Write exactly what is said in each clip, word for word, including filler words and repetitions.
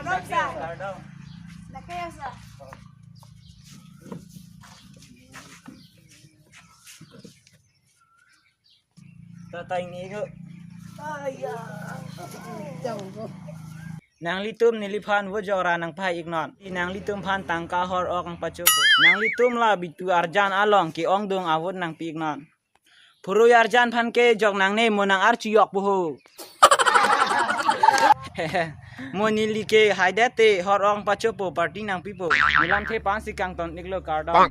Kardom, sir. Kardom. Lake ya, sir. Tata ini ko. Nanglitum neliphan vo jora nangpahai iknon. Nanglitum aphan tangka hor ok nangpachopo. Nanglitum la Bitu Arjan along ke-ongdung avote nangpi iknon. Phurui Arjan aphan ke jok nangne mo nang-archuyok po ho. Mo neli ke haidet te hor ok nangpachopo, party nangpipo. Nelamthe aphansi kangton iklo, kardom.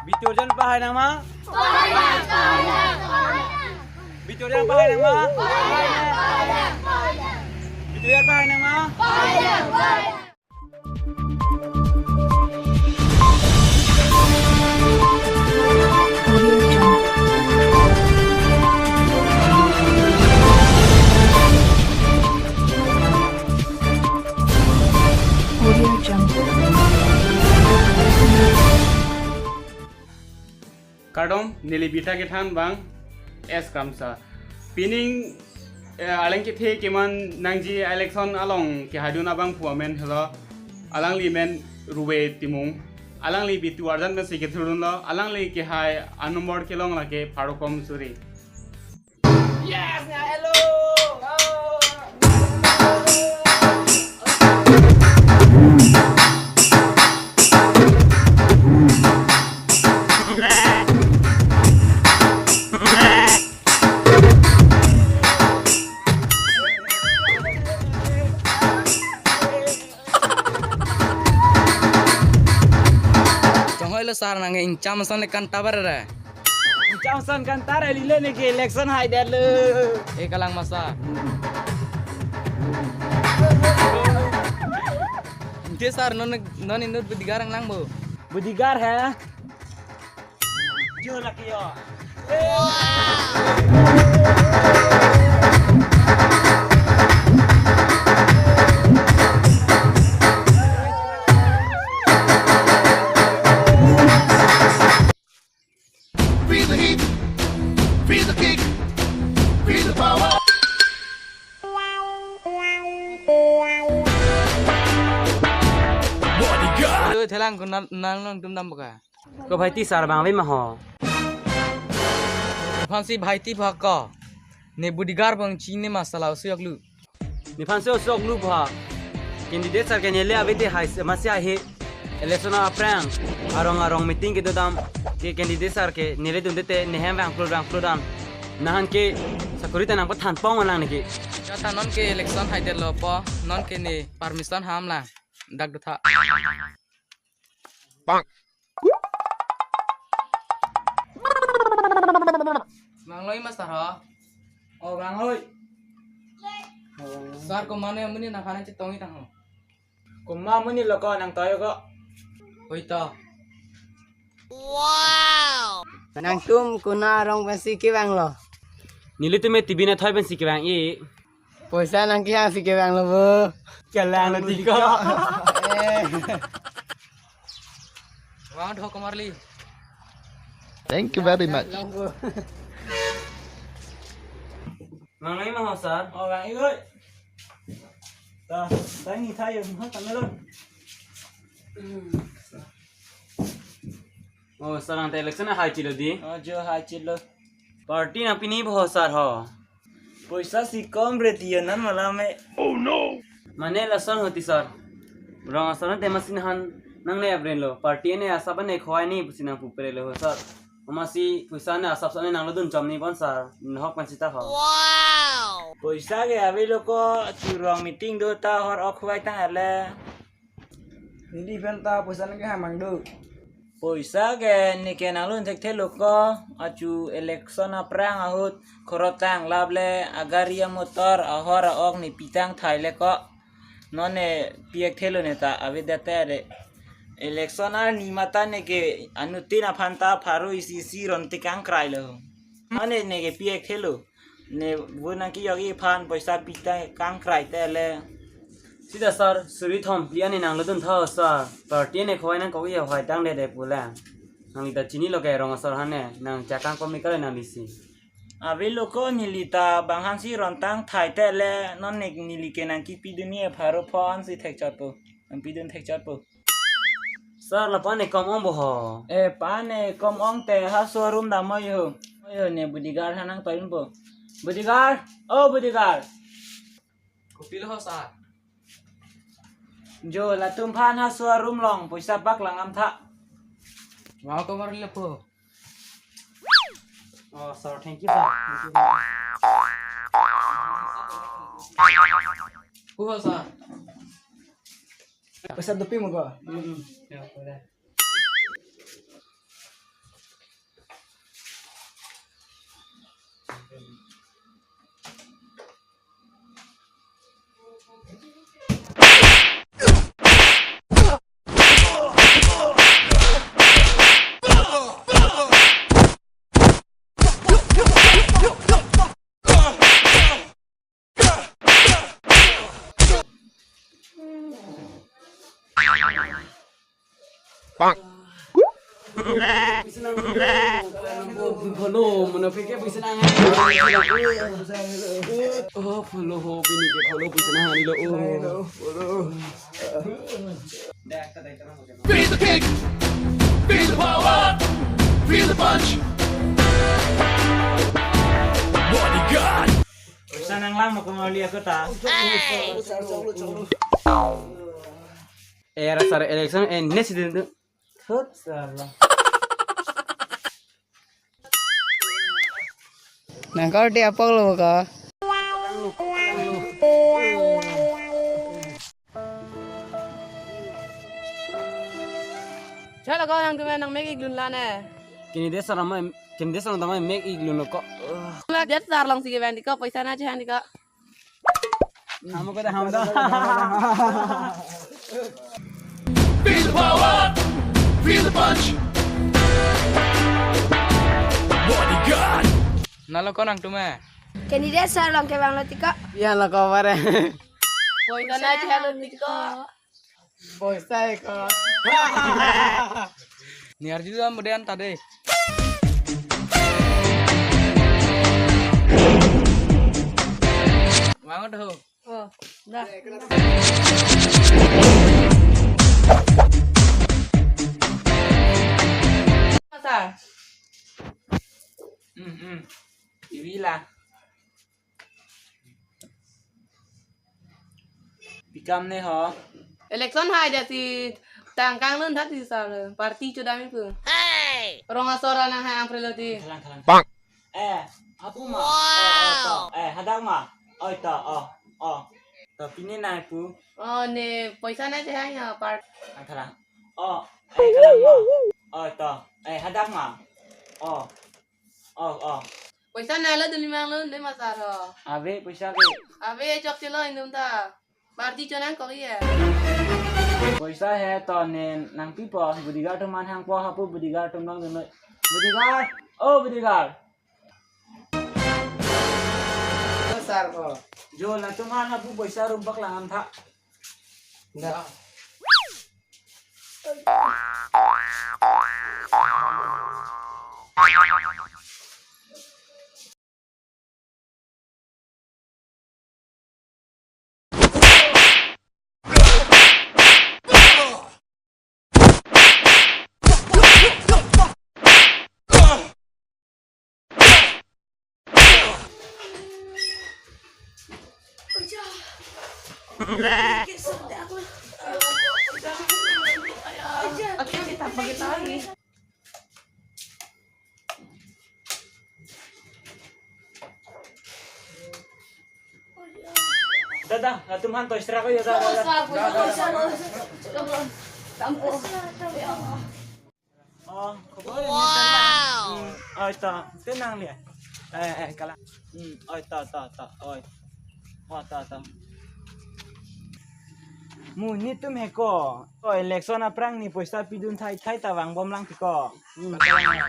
Bitu Arjan pahai nangma? Bitu Arjan pahai nangma? Bitu Arjan pahai nangma? Audio Jungle. Kardom, neli birta kethan abang S Kramsa. Pining, eh, aleng kethe keman nangji election along kehaidun abangphu amen helo, alangli men Ruve Timung. Alangli Bitu Arjan pensi kethurdunlo, alangli kehai anombor kelong lake pharo kom suri. Yes, na hello. Chonghoi lo sir, nang ingcham ason le kanta bar re. Ingcham ason kanta re lile ne ke election haidetlo. E kalang masa. Ante sir, non non inut bodyguard ang lang bo. Bodyguard hai? Jo laki yo. Feel the heat, feel the kick, feel the power. Bodyguard. Ayo, thelang ko nang nang tum dam boka. Ko bhai ti sir bang ve ma ho. Nephansi bhai ti bha ko. Ne bodyguard bang chini ma sala usu yak lu. Nephansi usu yak lu bha. Candidate sir ke nele ave te hai masi ahe. Election aphrang arong arong meeting kedo dam ke candidate sir ke nele dun te nehem vang flow vang flow dam. Nahan ke sakuri ta nangpathan pong lang neke. Kata non ke election haidetlo po, non ke ne permission ham lang. Dak dotha. Bang. Bang loi master ho. Oh, bang loi. Sir ko mane amuni nang khana chetong itang ho. Kuma amuni lo ko nang toyo ko. Oi to. Wow. Nangtum kona arong pensi kevang lo. Nelitum me T V na thoi pensi kevang i. Poisa nang kehang si kevang lo bo. Kelang lo tiko. Eh. Wang dho kamarli. Thank you very much. Long bo. Mang nai ma ho sir. Oh, bang ikoi. Ta, ta ni thayo, ha, ta melon. Oh, sir, ante election hai chilo di. Oh, jo hai chilo. Party nangpi ni bo sir ho. Poisa si kom re tiyo nan malame. Oh no. Mane lason hoti sir. Rong asar ante masi nahan nangne apren lo. Party ne asap ne khoi ni pusi nangpupre lo ho sir. Masi poisa ne asap sone nanglo dun chom ni bon sir. Nahok man sita ho. Wow. Poisa ke ave lo ko churong meeting do ta hor ok khoi tang ale. Neli pen ta poisa nang kehang mang do. Poisa ke neke nanglun thekthelo ko, achu election aphrang ahut khorot tang lap le agari amotor ahor a-ok ne pitang thai le ko. Non ne pi-ek thelo ne ta avedet te re. Election arni mata neke anuttin aphan ta pharo isi isi ron tekang krai lo. Non ne neke pi-ek thelo. Ne vo nangkejok-i aphan poisa pitang kangkrai te le. Sita sir, suri thom phli ani nanglo dun tha sir. Party ne khoi nangkok-i ahoi tang de de pu le. Nangli ta chini lo ke rong asar hane, nang chakang komi kale nangli si. Avelo ko, neli ta bang aphansi rontang thai te le, non nek neli ke nangkipidun-e pharo phonsi thekchotpo. Nangpidun thekchotpo. Sir, lapu-an ne kom ong bo ho? Eh, pa ne kom ong te ha showroom dam oi ho. Oi ho, ne bodyguard aphan nangtoidunpo. Bodyguard, oh bodyguard. Kopilo ho, sir? Jo, latum aphan ha showroom along poisa paklang nangtha. Wow, ko mar lapu. Oh, sir, thank you, sir. Thank you, sir. Hu ho, sir? Poisa dopik mo ko? Mm-mm. Ya, boleh. Bang. Follow, mana pikir bisa nang. Oh, follow ho, pini ke follow bisa nang ni lo. Oh. Feel the kick, feel the power, feel the punch. Bodyguard. Bisa nang lama kembali aku ta. Era sar election and next din tu. Thut, salah. Nang kau dia apa lo ka? Chala kau nangtum nang mek-ik lun la ne. Kini desa nama, kini desa nama mek-ik lun lo ko. Mek det sar alongsi kevan di ko, poisa nangchehan di ko. Ham ko dah ham dah. Feel the power, feel the punch. Bodyguard. Nalo ko nangtum eh? Candidate sir along kevang lo ti ko. Ya lo ko pare. Poisa nangchehan lo ti ko. Poisa ko. Ni arju dam bodian tade. Bangun dulu. Oh, dah. Masa? Hmm, hmm. Iwi lah. Pi kam ne ho? Election hai jasi tangkang lun tha ti sir, party chodam-ik pu. Rong asor anang hai angpre lo ti. Khalang, khalang. Bang. Eh, apu ma. Oh, oh, to. Eh, hadak ma. Oi to, oh, oh. To pine nai pu. Oh, ne poisa nangchehan ya part. Ang khalang. Oh, eh, khalang ma. Oi to. Eh, hadak ma. Oh. Oh, oh. Poisa nanglo duli mang lo, ne masar ho. Ave poisa ke. Ave chokche lo indum ta. Party chonangkok ya. Poisa he to ne nangpipo, bodyguard atum aphan hangpo, hapu bodyguard atum nangdun noi. Bodyguard, oh bodyguard. Sir ko. Jo, latum aphan hapu poisa rum paklang nangtha. Dah. Dah, dah, latum aphan toy strike ya, dah, dah, dah. Oh, khobor ini tenang. Hmm, oh, to, tenang dia. Eh, eh, kalang. Hmm, oh, to, to, to, oh. Oh, to, to. Mu netum he ko. Oh, election aphrang ne poisa pidun thai thai ta vangbom lang ti ko. Hmm.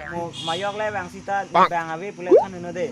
Mu mayok le vang sita, vang ave pule than uno de.